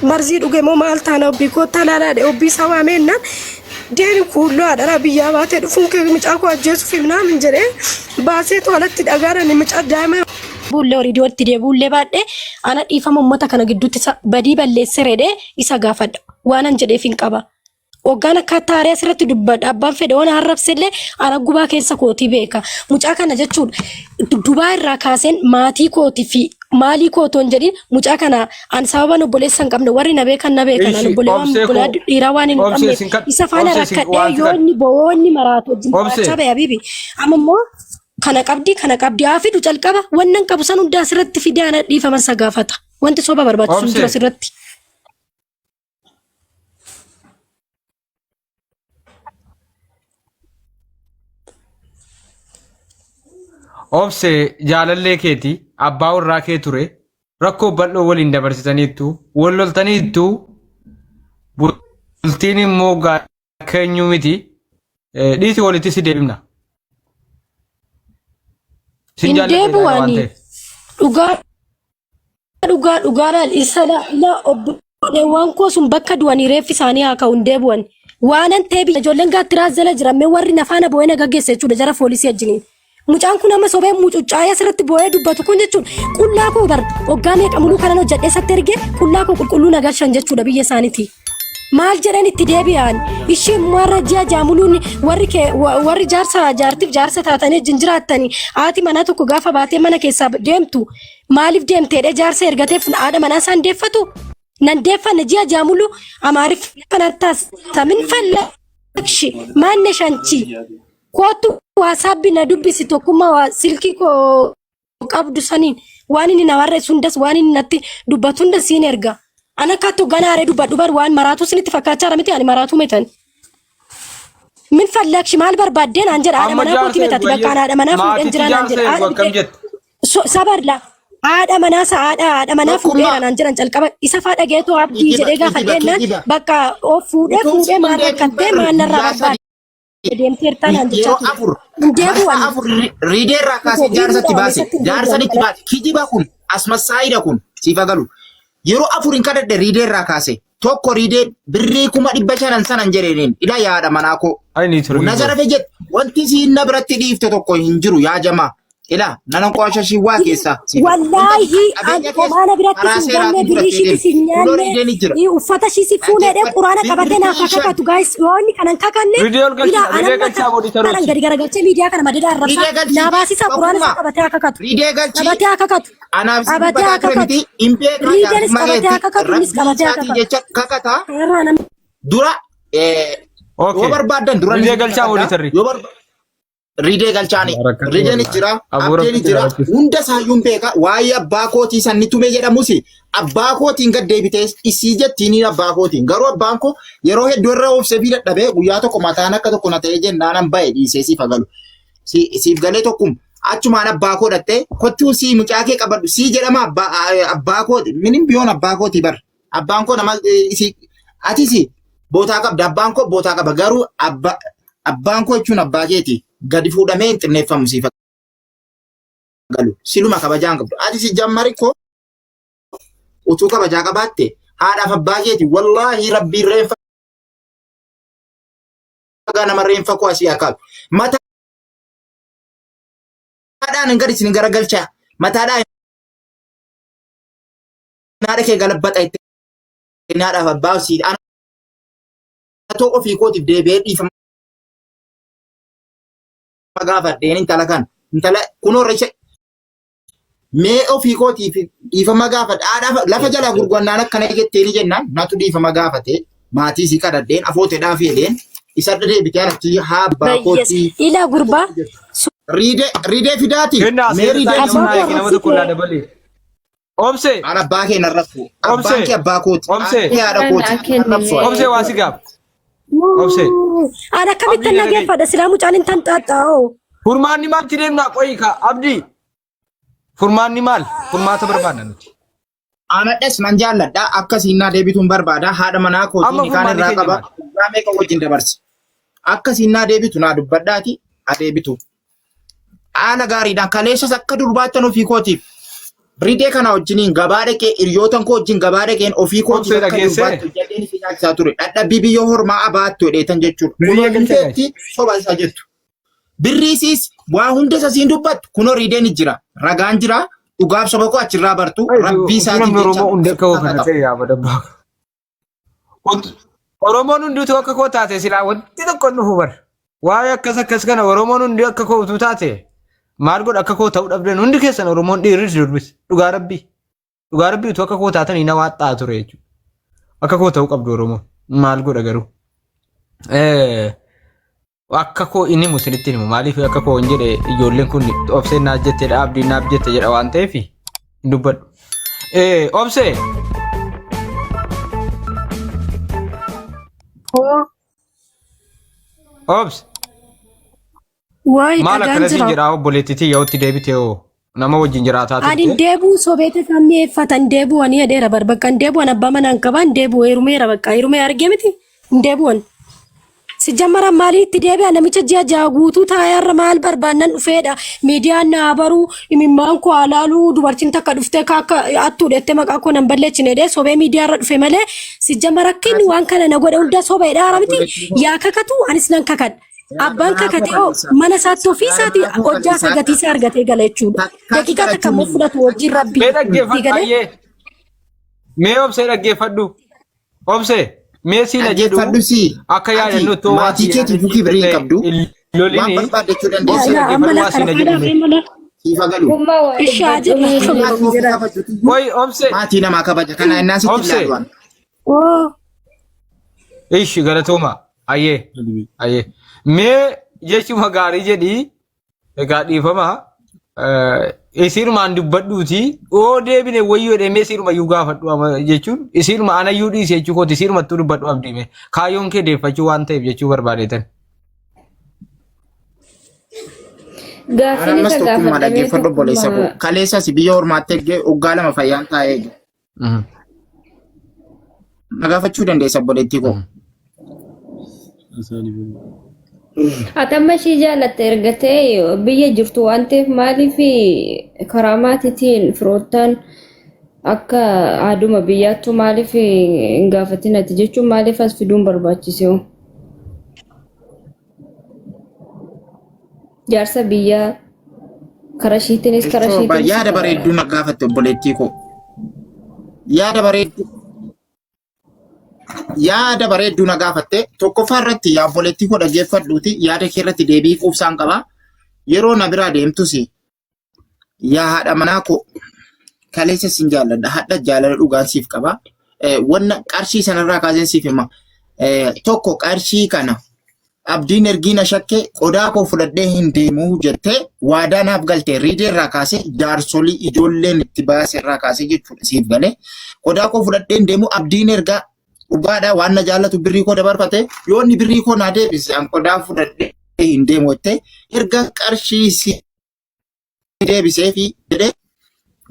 Marzii dhuge moo maal taana obbii koottaa laalaa dhe obbii isaa waamee jennaan deemi kuulloo haadharaa biyyaa baatee dhufuun kee mucaa koo ajjeesuuf minaamin jedhee baasee to'alatti dhagaadhaan mucaa daa'ima buullee horii dhiyootti deebi'ullee baadhee ana dhiifama uummata kana gidduutti isa badii balleessee redhee isa gaafadha. Waanan jedheef hin qaba. Waggaan akka taaree asirratti dubbadha. Abbaan fedhe waan arrabsellee ana gubaa keessa kootii beeka. Mucaa kana jechuun Dubaa irraa kaaseen maatii kootii fi maalii kootoo hin jedhin mucaa kana an sababan obboleessa hin qabne warri na beekan na beekan an Ishi obboleewwan obsee obbolaa koo dhiiraa waan hin obsee qabneef sin kad isa faana obsee sin rakkadhee waan si yoo kad inni bo'oo inni maraatu wajjin obsee taphachaa ba'e habiibi. Amma immoo kana qabdi kana qabdi haa fidu calqaba wannan qabu san hundaa asirratti fidee ana dhiifama isa gaafata. Wanti soba barbaachisu hin jiru obsee asirratti. Obse jaalallee keeti abbaa warraa kee ture rakkoo bal'oo waliin dabarsitaniittu wal loltaniittu bultiin immoo keenyu miti dhiisi walitti si deebifna. Sin Hin jaalladha deebi'u waan ani ta'eef. dhugaa dhugaa dhugaadhaan isa la obboleewwan koo sun bakka du'anii reeffi isaanii haa ka'u hin deebi'an. Waanan ta'e biyya ijoolleen gaattiraa jala jiran mee warri nafaana boo'ee na gaggeessa jechuudha jara poolisii wajjiniin. Mucaan kun amma sobee mucucaayee asirratti boo'ee dubbatu kun jechuun qullaa koo bar waggaa meeqa muluu kanan hojjedhee isatti ergee qullaa koo qulqulluu na galchan jechuudha biyya isaaniiti. Maal jedhan itti deebi'an isheen warra ji'a jaamuluun warri kee warri jaarsa jaartiif jaarsa taatanii wajjin jiraattanii haati manaa tokko gaafa baatee mana keessaa deemtu maaliif deemteedha jaarsa ergateef haadha manaa isaan deeffatu nan deeffanne ji'a jaamulu amaariffan attaas min fallakshi maanne shanchi kootu waasaabbi na dubbisi tokkummaa waa silkii koo qabdu saniin waan inni na barreessu hundas waan inni natti dubbatu hundas siin erga. Ana akkattu gana aaree dubbadhu bar waan maraatuu sinitti fakkaachaa jira miti ani maraatuu metan. Min fallakshi maal barbaaddee naan jedha haadha Amma manaa kooti jaarsa metati eegu bakka ayyee ani haadha manaa fuudheen maatichi jira naan jaarsa jedha eegu haadha akkam bitee jette. sabar la haadha manaa sa haadha haadha manaa Tokkummaa fuudheera naan jedhan calqaba isa faa dhageetu abdii kijiba jedhee gaafa kijiba dheennan kijiba. bakka of fuudhee Utuu fuudhee sin maal deebiin rakkattee bar maal narraa guyyaa barbaadde sadii deemteertaa naan jechaa yeroo ture. afur Hin deebi'u marsaa ani. afur riidee irraa kaasee jaarsatti Deebi'uudhaan baase eessatti hin deebi'u jaarsanitti ani. baase kijiba kun asmassaayidha kun siif agalu yeroo afur hin kadhadhe riidee irraa kaase tokko riidee birrii 500,000 sanan jedheenin ila yaada manaa koo Ay ni turgii na koo. zarafe jedhe wanti siin na biratti dhiifte tokko hin jiru yaa jamaa ila nana qoosha waa keessaa siif agalu wanta Wallaahi qabeenya an keessa homaana biratti karaa sin ganne seeraatiin birrii fudhattee ishiitis deemi hin kunoo nyaanne riideen ni jira uffata ishii si fuuneedhe dhaggeeffadhu quraana qabatee naaf birrii haa shan kakatu gaayis yoo inni kanan kakanne Riidee ol ilaa galchina riidee anamma galchaa kanan booditarochi. gadi garagalchee miidiyaa kana madada arrabsaa riidee galchii naa baasisaa quraana isaa tokkummaa qabatee haa kakatu riidee galchii qabatee haa kakatu Anaaf si qabatee dubbataa haa ture kakatu miti hin beekaa riideenis jaarsummaa qabatee haa keetti kakatu innis rabbii qabatee haa isaatii kakatu jecha kakataa kanarraa namni dura yoo Okay. barbaaddan dura ni Riidee galchaa kakadhaa booditarri. yoo barbaaddan riidee galchaani Rakkatu riideen wallaahi. jira Aboo abdeen rabbitti jira na rakkisa. hunda isaayyuu beeka waa'ee abbaa kootii san ni tume jedhamus abbaa kootiin gad deebitee isii jettiin abbaa kootiin garuu abbaan koo yeroo hedduu irra obsee fi dadhabee guyyaa tokko mataan akka tokko na ta'ee jennaan ba'e dhiisee siif agalu. Siif galee tokkum achumaan abbaa koo dhattee kottuu sii mucaa kee qabadhu sii jedhama abbaa abbaa kooti minim biyoon abbaa kooti bar abbaan koo nama isii atis bootaa qabda abbaan koo bootaa qaba garuu abba abbaan koo jechuun abbaa keeti gadi fuudhamee hin xinneeffamu siif galu siluma kabajaa hin qabdu atis jammari koo utuu kabajaa qabaatte haadhaaf abbaa keeti wallaahi rabbiin reenfa nama reenfa koo asii haa kaasu mataadhaan hin gadi isin garagalchaa mataadhaan haadha kee galabbaxa itti haadhaaf abbaa sii ana too ofii kootiif deebi'ee dhiifama gaafadheen intala kan intala kunoo recha mee ofii kootiif dhiifama gaafadhe haadhaaf lafa jalaa gurgurannaan akkana jetteeni jennaan natu dhiifama gaafate maatii sii kadhadheen afooteedhaa fi jedheen isa deebitee anatti haa abbaa bayyes kootii ilaa gurbaa riidee riidee fidaati Kennaa mee seera riidee isaa abbaa nama koo eegi nama arrabsite tokko irraa dabalee. Obse An abbaa kee hin arrabsu. Abbaan Obse kee abbaa kooti. Obse Haadhi kee haadha Kan kooti. naa Hin arrabsu kennine. ani. Obse waa si gaaf. Obse An akkamittan Abdii na dhaga'i. dhageeffadha silaa mucaan hin tanxaaxxaa'oo. Furmaanni maalti deemnaa qoyi ka Abdii. Furmaanni maal? Furmaata barbaadna nuti. Anadhas nan jaalladha. Akka siin naa deebituun barbaada. Haadha manaa kootii Amma nikaan furmaanni irraa keenya qaba. maal? Dhugaa meeqa wajjin dabarse. Akka siin naa deebitu naa dubbadhaati. Adeebitu. Haala gaariidhaan kaleessas akka durbaattan ofii kootiif. Ridee kana wajjiniin gabaa dhaqee hiriyootan koo wajjin gabaa dhaqeen ofii kootiif Obsee akka dhageessee? durbaatti hojjedheen isin nyaachisaa ture. Dhadhabbii biyya hormaa abaattu jedheetan jechuudha. Biyya Kunoo galcha rideetti soba isa jettu. Birriisiis waa hunda isa siin dubbattu kunoo rideen jira. Ragaan jira. Dhugaaf soba koo achirraa bartu. Rabbii isaatiin Namni jecha Oromoo hundi akka koo kana kakata. ta'e yaa badabbaa. Oromoon hunditu akka koo taate silaa wanti tokko hin dhufu bar. Waa'ee akkas akkas kana Oromoon hundi akka koo utuu taate maal godha akka koo ta'uu dhabdan hundi keessan Oromoon dhiirris durbis dhugaa rabbii. Dhugaa rabbii utuu akka koo taatanii na waaxxaa ture jechuudha. Akka koo ta'uu qabdu Oromoon maal godha garuu. Akka koo inni himu isinitti himu maaliif akka koo hin jedhe ijoolleen kun obseen naaf jetteedha abdiin naaf jette jedha waan ta'eef hin dubbadhu. Obsee Hoo obse waa'ee maal dhagaan akkana siin jira. jedhaa obboleettii tiyya otti deebitee hoo nama wajjin jiraataa Ani hin turte. deebi'u sobeete isaan mi'eeffatan deebi'u ani jedheera bar bakka hin deebi'an abbaa manaa hin qabaan deebi'u heerumeera bakka heerumee argee miti hin deebi'an. Si jammaran maalii itti deebi'a namicha ji'a ja'a guutuu taa'ee maal barbaannan dhufeedha miidiyaan na baruu imimmaan koo alaaluu dubartiin takka dhuftee akka attuu dheettee maqaa koo nan balleechine jedhee sobee miidiyaarra dhufe malee si jammara rakkinni waan kana na godhe hunda sobeedha miti yaa kakatu anis nan kakadha. Abbaan kakate hoo mana isaatti ofii isaatii hojjaa isaa gatii isaa argatee gala jechuudha. Daqiiqaa takka immoo fudhatu hojiin rabbii. Mee dhaggeeffadhu Galee ayyee. Mee obsee dhaggeeffadhu. Obsee mee siila jedhu Dhaggeeffadhu si. akka Ati yaadannutti waa maatii si keetiif kibrii hin qabdu. Waan lolini barbaadde jechuu obsee dandeessa. yaa amma dhaggeeffadhu la waa siila kana jedhu faadhaa mee. mala Siif haa galu. Gummaa waa ishaa dubbadhu jedhu mee. Maatii ofii jedhan. kabajuutu iyyuu Qoy obsee maatii namaa kabaja. Kana innaan sitti obsee ilaalu waan. Oo ishi galatooma ayyee ayyee mee jechuma gaarii jedhii egaa dhiifama isiinumaan dubbadhuuti oo deebine wayyoo jedhee mee isiinuma iyyuu gaafadhu amma jechuun isiinuma anayyuu dhiisi jechuu kooti isiinumattuu dubbadhu abdiime kaayyoon kee deeffachuu waan ta'eef jechuu barbaadeetan. Gaaffiin Ammas isa tokkummaa gaafadhamee dhaggeeffadhu obboleessa koo. tokkummaa Kaleessas biyya ormaatti eggee waggaa lama fayyaan taa'ee eege. Na gaafachuu dandeessa obboleettii koo. Ati amma ishii jaalatte erga ta'e biyya jirtu waan ta'eef maaliif karaa maatiitiin firoottan akka aaduma biyyaattu maaliif hin gaafatin ati jechuun maaliif as fiduun barbaachise hoo? Jaarsa biyyaa karaa ishiitiinis karaa Jechuun ishiitiinis yaada bareedduu na gaafatte obboleettii koo. Yaada bareedduu yaada bareedduu na gaafatte tokkoffaa irratti yaa obboleettii koo dhaggeeffadhuuti yaada kee irratti deebii quubsaan qaba. Yeroo na biraa deemtus yaa haadha manaa koo kaleessa sin jaalladha hadha jaalala dhugaan siif qaba. Wanna qarshii sanarraa kaaseen siif hima. Tokko qarshii kana abdiin ergii na shakke qodaa koo fudhadhee hin deemuu jettee waadaa naaf galte riidee irraa kaasee jaarsolii ijoolleen itti baase irraa kaasee jechuudha siif galee qodaa koo fudhadhee hin deemuu abdiin ergaa dhugaadhaa waan na jaallatu birrii koo dabarfate yoo inni birrii koo naa deebise an qodaa fudhadhee hin deemu jettee erga qarshii si deebiseefi jedhee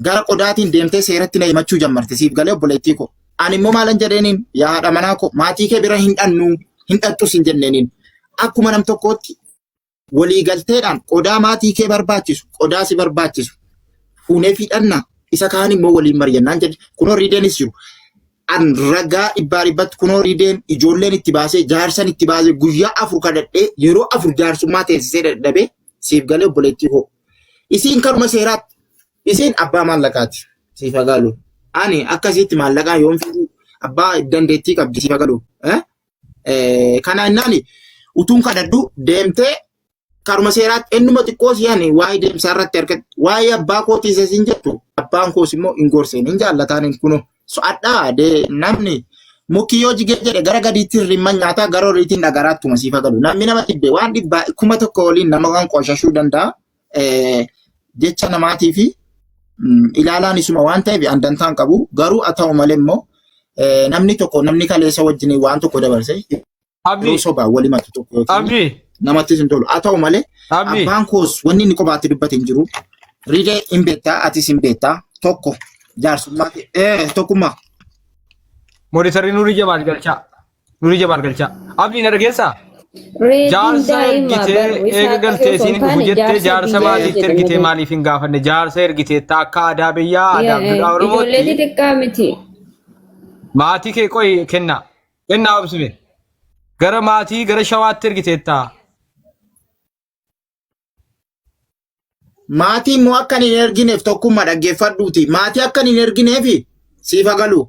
gara qodaatiin deemtee seeratti na himachuu jammarte siif galee obboleettii koo. Ani immoo maalan jedheeniin yaa haadha manaa koo maatii kee bira hin dhannu hin dhattus hin jenneeniin. Akkuma nam tokkootti walii galteedhaan qodaa maatii kee barbaachisu qodaa si barbaachisu fuunee fi dhanna isa kaan immoo waliin mari'annaan jedhe kunoo riideenis jiru. An ragaa dhibbaa dhibbatti kunoo riideen ijoolleen itti baasee jaarsan itti baasee guyyaa 4 kadhadhee yeroo 4 jaarsummaa teessisee dadhabee siif galee obboleettii koo. Isiin karuma seeraatti. Isiin abbaa maallaqaati. Siif haa galu. Ani akkasitti maallaqaa yoon fiduu abbaa dandeettii qabdi siif haa galu. Eh? Kana innaan utuun kadhadhu deemtee karuma seeraatti ennuma xiqqoo si ani waa'ee deemsaa irratti argate waa'ee abbaa kootii isa siin jettu abbaan koos immoo hin gorseen hin jaallataan hin kunoo. So adhaa de namni mukki yoo jigee jedhe gara gadiitti rimman nyaataa gara oliitiin dhagaraatti siif galu. Namni nama dhibbe waan dhibbaa 1000 oliin nama kan qoshashuu danda'a. Jecha namaatii fi ilaalaan isuma waan ta'eef an dantaan qabu. Garuu haa ta'u malee immoo namni tokko namni kaleessa wajjin waan tokko dabarse yeroo Abdii sobaa wal himatu tokko yookiin Abdii namattis hin tolu. Haa ta'u malee Abdii abbaan koos wanni inni kophaatti dubbate hin jiru. Riidee hin beektaa atis hin beektaa tokko jaarsummaa tokkummaa. Mooditarri Nuurii Jamaal galchaa. Nuurii Jamaal galchaa. Abdii na dhageessaa? Reediin Jaarsa daa'ima ergitee bar eega isaa galtee osoo isiin hin dhufu taane jettee jaarsa jaarsa biyyaa maatiitti jedhe ergitee malee. maaliif hin gaafanne? Jaarsa ergitee akka aadaa biyyaa aadaa fi duudhaa Ijoollee Oromootti xixiqqaa miti. maatii kee qoyi kennaa. Kennaa obsime. Gara maatii gara shawaatti ergiteetta. Maatii immoo akka hin ergineef tokkummaa dhaggeeffadhuuti. Maatii akka hin ergineef siif galu.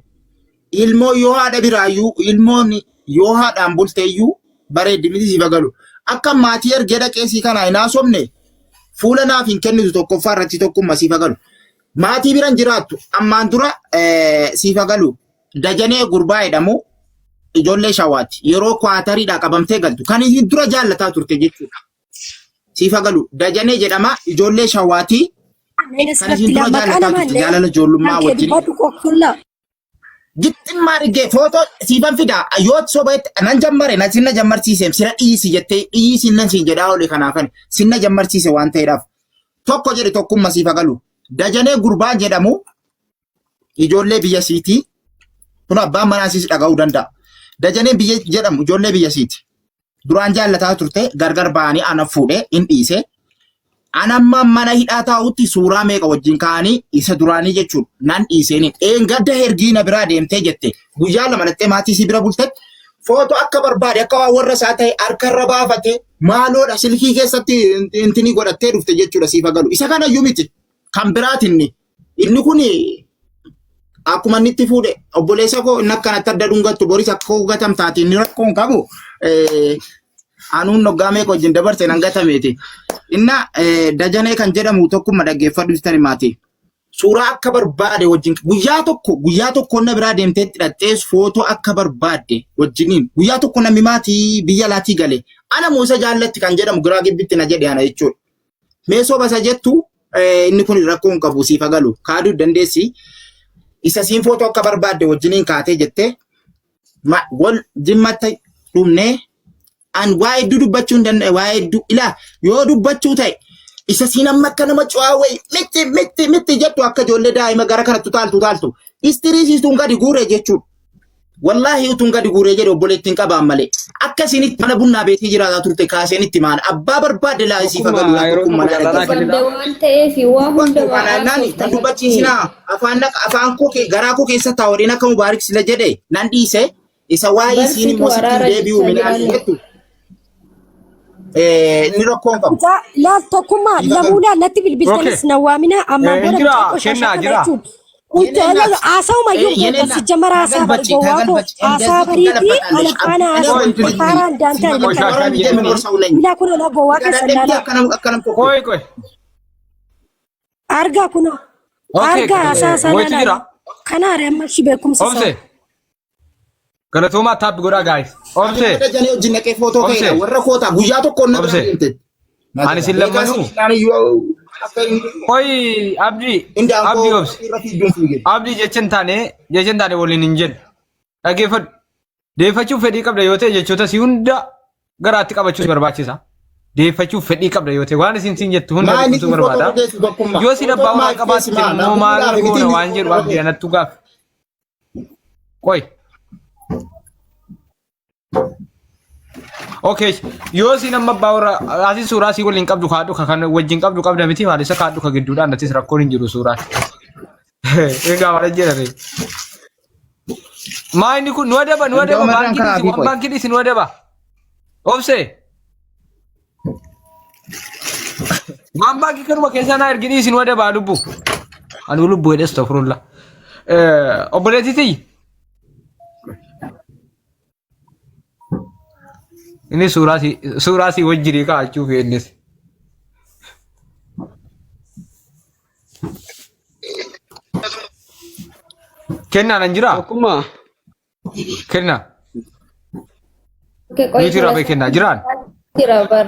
Ilmoo yoo haadha biraayyuu ilmoon yoo haadhaan bulteeyyuu bareeddi miti siif galu. Akka maatii ergee dhaqee sii kana hin haasofne fuula naaf hin kennitu tokkoffaa irratti tokkummaa siif galu. Maatii biran jiraattu ammaan dura siif galu. Dajanee gurbaa jedhamu ijoollee shawaati. Yeroo kwaatariidhaa qabamtee galtu kan isin dura jaallataa turte jechuudha. Siif galu Dajanee jedhama ijoollee shawaatii Meen kan asirratti isin dura laa maqaa jaallataa turte namaallee jaalala ijoollummaa kan kee wajjin. dubbadhu qoftullaa. Gixximmaa dhigee footoo siifan fidaa yoo soba nan jammare na sinna jammarsiiseem sira dhiisi jettee dhiisi nan siin jedhaa oole kanaafan sinna jammarsiise waan ta'eedhaaf. Tokko jedhe tokkummaa siif galu. Dajanee gurbaan jedhamu ijoollee biyya siitii kun abbaan manaa siis dhaga'uu danda'a. Dajanee biyya jedhamu ijoollee biyya siiti. Duraan jaallataa turte gargar ba'anii ana fuudhee hin dhiise. Ana amma mana hidhaa taa'utti suuraa meeqa wajjin ka'anii isa duraanii jechuun nan dhiiseeni. Dheengadda hergii na biraa deemtee jette guyyaa lama dhattee maatii isii bira bultetti footoo akka barbaade akka waan warra isaa ta'e harkarra baafate maaloodha silkii keessatti intinii godhattee dhufte jechuudha siif galu. Isa kanayyuu miti kan biraatinni inni kun akkuma inni itti fuudhe obboleessa koo inni akkanatti adda dhungattu boris akka koo gatamtaati inni rakkoo hin qabu. Anuun noggaa meeqa wajjin dabarse nan gatameeti. Inna Dajanee kan jedhamu tokkumma dhaggeeffadhu sitan himaati. Suuraa akka barbaade wajjin guyyaa tokko guyyaa tokko na biraa deemtee itti dhaqxee footoo akka barbaadde wajjiniin guyyaa tokko namni maatii biyya alaatii gale ana moo isa jaallatti kan jedhamu giraa gibbitti na jedhe ana jechuudha. Mee soba isa jettu inni kun rakkoo hin qabu siif galu kaaduu dandeessi. Isa siin footoo akka barbaadde wajjiniin kaatee jettee wal jimmatti dhumnee an waa hedduu dubbachuu hin danda'e waa hedduu ilaa yoo dubbachuu ta'e isa siin amma akka nama cu'aa wayi mitti mitti mitti jettu akka ijoollee daa'ima gara kanatti utaaltu utaaltu istirii siituun gadi guure jechuudha. Wallaahi utuun gadi guuree jedhe obboleettiin qabaan malee. Akka isinitti mana bunnaa beetii jiraataa turte kaaseen itti maana. Abbaa barbaadde laa isii Tokkummaa fagalu laa yeroo tokkummaa tokko laa jaalalaa dhaggeeffadhu. Badda kennita. waan ta'eef waa hunda Dubbadhu waa kanaan naani haasofta nan dubbachiisinaa afaan afaan koo garaa koo keessa taa'uudhaan akka mubaarik sila jedhe nan dhiise isa waa'ee isiin Barsiitu immoo sitti hin araara deebi'u jechaa midhaan jiraanne. jettu inni rakkoo hin qabu. Laal tokkummaa Dhiiga lamuu qabu. laal natti bilbiltanis Okay. na waamina ammaan Eh, booda jira, mucaa qoshashaa kennaa, kana jira. jechuun. Haasa'uma iyyuu beektan si jammara haasaa bari gowwaa koo haasaa bariitii ana faana haasaa faaraan daantaa illee kana. Qoshashaa jedhanii. Ilaa kunoo laa gowwaa keessan laalaa. Qoy qoy. Argaa kunoo. Okay, Argaa haasaa isaa wayitu jira. laalaa. Kanaare amma shi beekumsa isaa. Obse. Galatoomaa taappi godhaa guys. Obse. Dajanee wajjin dhaqee footoo Obse. ka'edha. Warra kootaa guyyaa tokko na bira Obse. deemte. Ani isin lammanuu. Qoy Abdii. Abdii obse. Irra fiigduun fiige. Abdii jecha hin taane jecha hin taane waliin hin jedhu. Dhaggeeffadhu. Deeffachuuf fedhii qabda yoo ta'e jechoota si hunda garaatti qabachuu si barbaachisa. Deeffachuuf fedhii qabda yoo ta'e waan isin siin jettu hunda Maal beekumsuu inni footoo barbaada. geessu tokkummaa. Yoo si abbaa Footoo waan qabaatte maal immoo maal geessu goona maa? waan jedhu abdii anattu gaaf. Qoy. Okay, yoo siin amma abbaa warra asii suuraa sii waliin qabdu kaadhu ka kan wajjin qabdu qabda miti maal isa kaadhu ka gidduudhaan atis rakkoon hin jiru suuraan. Egaa maal jedhame. Maa inni kun nu adaba nu adaba Indaa'uma baankii irraan dhisi waan kaa'aa baankii dhisi nu adaba. Obse. Waan baankii kanuma keessaa naa ergi dhiisi nu adaba lubbu. Ani lubbu jedhes astaghfirullah. Obboleettii tiyyi. Inni suuraa si wajjin kaa'achuuf innis. Kennaa nan jiraa? Tokkummaa. Kennaa. Okay, qoy Nuti irraa kennaa jiraan? Jira bar.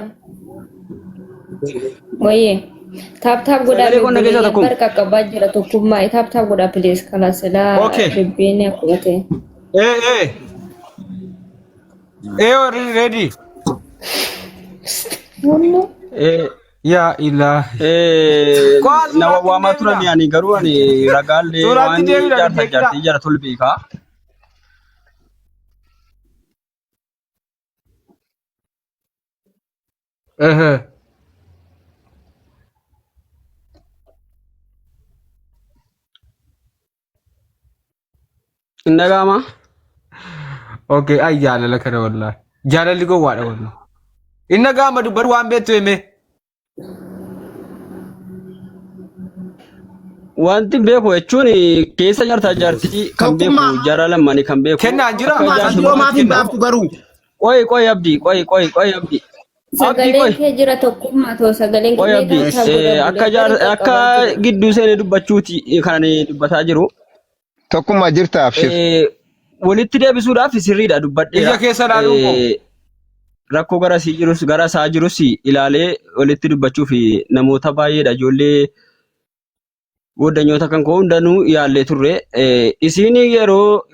Wayyee. Taap taap godhaa Sagalee qonna keessaa tokko. bar qaqqabaa jira tokkummaa. Taap taap godhaa please kalas silaa Okay. dubbiin akkuma ta'e. Ee ee. Ee warri ready. Wanno. Ee yaa ilaa. Kwaa Na suuraatti waamaa turan deebina. ani garuu ani ragaallee Suuraatti waan deebina jaarsa beektaa. jaartii jara tolu beekaa. Ehe. Hin dhaga'amaa? Okay, ay jaalala kana wallahi. Jaalalli gowwaadha wallahi. Inni dhaga'ama dubbadhu waan beektu himee. Wanti beeku jechuun keessa jaartaa jaartii kan beeku Tokkummaa. jara lammaanii kan beeku. Kennaan jira. Akka Tokkummaa jaarsummaa viidiyoo maaf hin kenna. baaftu garuu. Qoy qoy abdii qoy qoy qoy abdii. Abdii Sagaleen qoy. kee jira tokkummaa too sagaleen Qoy kee abdii meeqa godha akka bulee jaar bari akka qaqqabaa jira. gidduu seenee dubbachuuti kan ani dubbataa jiru. Tokkummaa jirta abshir. Walitti deebisuudhaaf sirriidha dubbadheera. Ija keessa ilaaluun koo. Rakkoo gara sii jirus gara isaa jirus ilaalee walitti dubbachuuf namoota baay'eedha ijoollee goddanyoota kan koo hundanuu yaallee turre. Isiin yeroo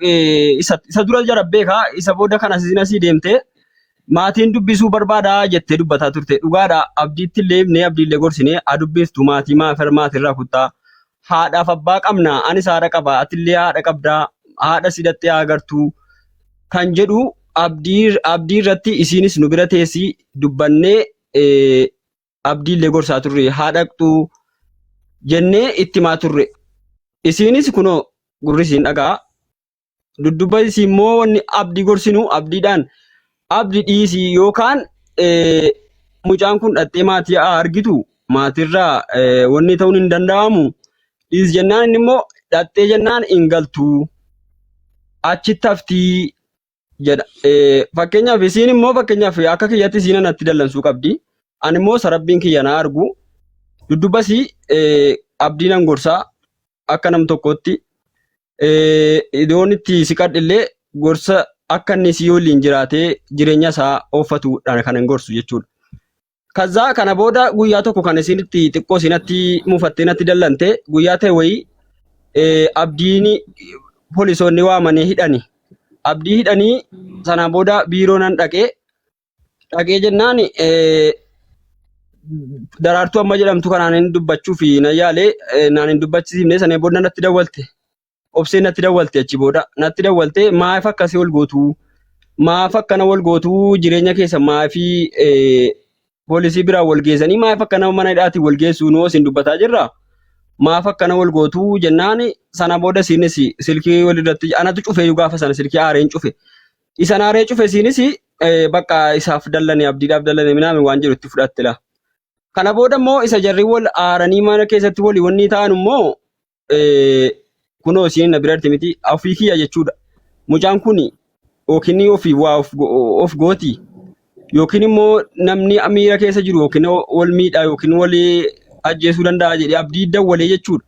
isa dura jara beekaa isa booda kanas isiin asii deemte maatiin dubbisuu barbaadaa jettee dubbataa turte. Dhugaadha abdiitti illee himnee abdiillee gorsinee haa dubbiftu maatii maatirraa kuttaa. Haadhaaf abbaa qabna anis haadha qaba atillee haadha qabdaa haadha si dhattee haa agartuu kan jedhu abdii abdii irratti isiinis nu bira teessii dubbannee abdiillee gorsaa turre haa dhaqxuu jennee itti himaa turre. Isiinis kunoo gurri isiin dhaga'a. Dudduba isii immoo wanni abdii gorsinu abdiidhaan abdi dhiisii yookaan mucaan kun dhattee maatii haa argitu maatirraa wanni ta'uun hin danda'amu dhiis jennaan inni immoo dhattee jennaan hin galtu achitti haftii jedha. Fakkeenyaaf isiin immoo fakkeenyaaf akka kiyyatti isiin anatti dallansuu qabdi. Ani immoo sarabbiin kiyya na argu. Duddubbasii abdii nan gorsaa akka nam tokkootti. Iddoon itti siqadhe illee gorsa akka inni sii waliin jiraatee jireenya isaa ooffatudha kan hin gorsu jechuudha. Kazaa kana booda guyyaa tokko kan isin itti xiqqoo isinatti mufattee natti dallante guyyaa ta'e wayii abdiin poolisoonni waamanii hidhani. Abdii hidhanii sanaan booda biiroo nan dhaqee dhaqee jennaan daraartuu amma jedhamtu kanaan hin dubbachuuf nan yaalee naan hin dubbachiifne sanaan booda natti dawwalte. Obsee natti dawwalte achi booda natti dawwalte maaf akkasii wal gootuu maaf akkana wal gootuu jireenya keessa maafi poolisii biraan wal geessanii maaf akkana mana hidhaatiin wal geessuu nuu isin dubbataa jirra maaf akkana wal gootuu jennaan sana booda isiinis silkii walirratti anatu cufee gaafa sana silkii aareen cufe isan aaree cufe isiinis bakka isaaf dallane abdiidhaaf dallane minaami waan jedhu itti fudhatte laa. Kana booda immoo isa jarri wal aaranii mana keessatti walii wanni ta'an immoo kunoo isiin na biratti miti ofii kiyya jechuudha. Mucaan kun yookiin ofii waa of gooti yookiin immoo namni miira keessa jiru yookiin wal miidhaa yookiin wal ajjeesuu danda'a jedhee abdii dawwalee jechuudha.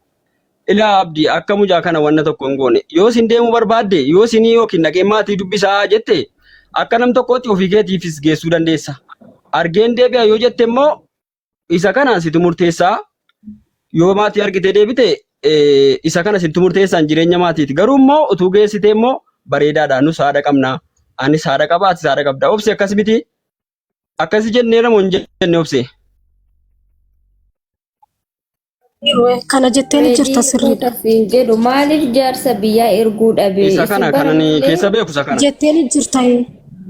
Ilaa abdii akka mucaa kana wanna tokko hin goone yoo isin deemuu barbaadde yoo isin yookiin dhaqee maatii dubbisaa jette akka nam tokkootti ofii keetiifis geessuu dandeessa. Argeen deebi'a yoo jette immoo isa kana situ murteessaa yoo maatii argitee deebite isa kana situ murteessaan jireenya maatiiti. Garuu immoo utuu geessitee immoo bareedaadha nus haadha qabna anis haadha qaba atis haadha qabda obse akkas miti akkasi jennee ramoo hin jenne obse. Kana jettee ni jirta Reedii sirriidha. hin jedhu maaliif jaarsa biyyaa erguu dhabe Isa isin kana bara kanan malee keessa beeku isa kana. Jettee ni jirta.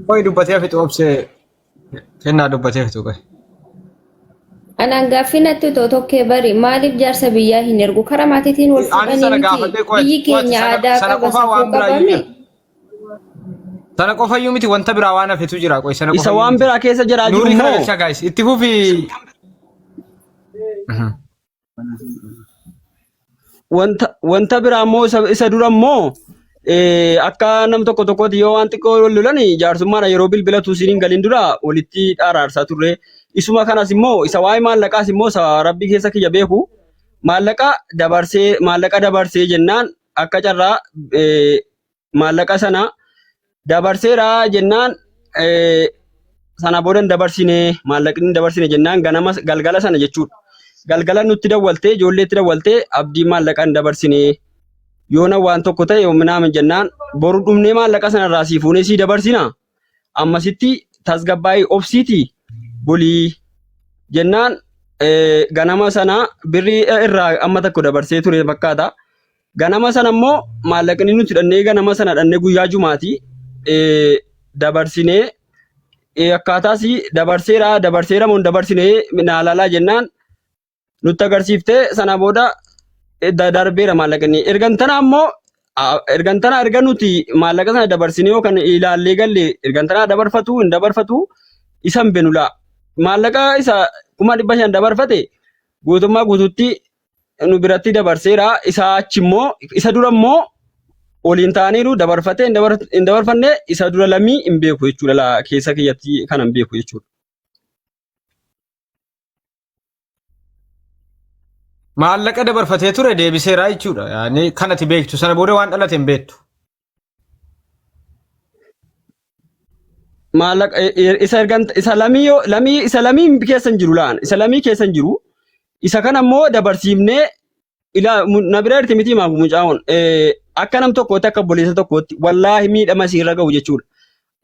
Qoy dubbatee fixu obsee kennaa dubbatee fixu qoy. Anaan gaaffii natti too tokkee bari maaliif jaarsa biyyaa hin ergu karaa maatiitiin wal Ani sana fuudhanii miti gaafadhee qoy biyyi qoy keenya sana aadaa sana qaba qofaa safuu waan biraa qaba iyyuu mi jira. Sana qofa iyyuu miti wanta biraa waan hafetu jira qoy sana Isa qofa iyyuu waan miti. biraa keessa jiraa jiru Nuurii kana immoo galchaa guys itti fufi. Wanta biraa immoo isa dura immoo akka nam tokko tokkotti yoo waan xiqqoo wal lolan jaarsummaadha yeroo bilbilatu isin hin galin dura walitti araarsaa turre. Isuma kanas immoo isa waa'ee maallaqaas immoo isa rabbi keessa kiyya beeku maallaqa dabarsee maallaqa dabarsee jennaan akka carraa maallaqa sana dabarseera jennaan sana booda hin dabarsine maallaqni hin dabarsine jennaan ganama galgala sana jechuudha. Galgala nutti dawwaltee ijoolleetti dawwaltee abdii maallaqa hin dabarsine yoona waan tokko ta'e yoominaamin jennaan boru dhumnee maallaqa sana irraa sii fuunee sii dabarsina ammasitti tasgabbaa'ii obsiitii bulii jennaan ganama sana birrii irraa amma tokko dabarsee ture fakkaata. Ganama sana immoo maallaqni nuti dhannee ganama sana dhannee guyyaa jumaati dabarsinee Akkaataas dabarseera dabarseera moo hin dabarsine naa laalaa jennaan nutti agarsiiftee sana booda darbeera maallaqni. Ergan tana ammoo ergan tana erga nuti maallaqa sana dabarsinee yookaan ilaallee galle ergan tana dabarfatu hin dabarfatu isa hin beenu laa. Maallaqa isa 500,000 dabarfate guutummaa guutuutti nu biratti dabarseera. Isa achi immoo isa dura immoo waliin ta'aniiru dabarfatee hin dabarfanne isa dura lammii hin beeku jechuudha laa keessa kiyyatti kana hin beeku jechuudha. Maallaqa dabarfatee ture deebiseera jechuudha. Yaani kanati beektu sana booda waan dhalate hin beektu. Maallaqa isa ergan isa lamii yoo lamii isa lamii keessa hin jiru laan isa lamii keessa hin jiru isa kana immoo dabarsiifnee ilaa na bira jirti miti maafu mucaa'oon akka nam tokkootti akka obboleessa tokkootti wallaahi miidhama isiirra ga'u jechuudha.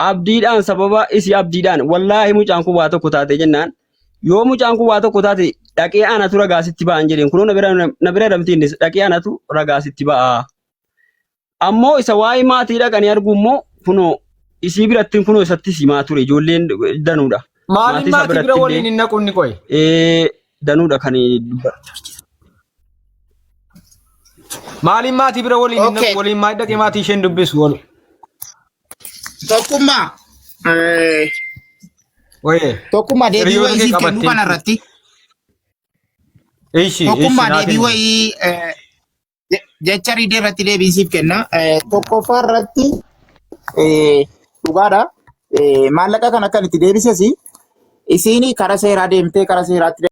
Abdiidhaan sababa isii abdiidhaan wallaahi mucaan kun waa tokko taate jennaan yoo mucaan kun waa tokko taate dhaqee anatu ragaa sitti ba'an jedheen kunoo na bira na bira ramti innis dhaqee anatu ragaa sitti ba'a. Ammoo isa waa'ee maatii dhaqanii arguu immoo kunoo isii biratti kunoo isatti simaa ture ijoolleen danuudha. Maaliin Maatii isaa maatii bira biratti waliin illee hin naqu inni qoy? danuudha kan dubbatu. Maaliin maatii bira waliin hin Okay. naqu waliin maal dhaqee maatii isheen dubbisu wal. Tokkummaa. Wayee. Tokkummaa deebii Hiriyoota wayii kee siif kennuu qabattee kana irratti. Ishi ishi Tokkummaa naa deebii kenni. wayii jecha riidee irratti deebii siif kenna. Tokkoffaa irratti dhugaadha. Maallaqa kana kan itti deebises isiin karaa seeraa deemtee karaa seeraatti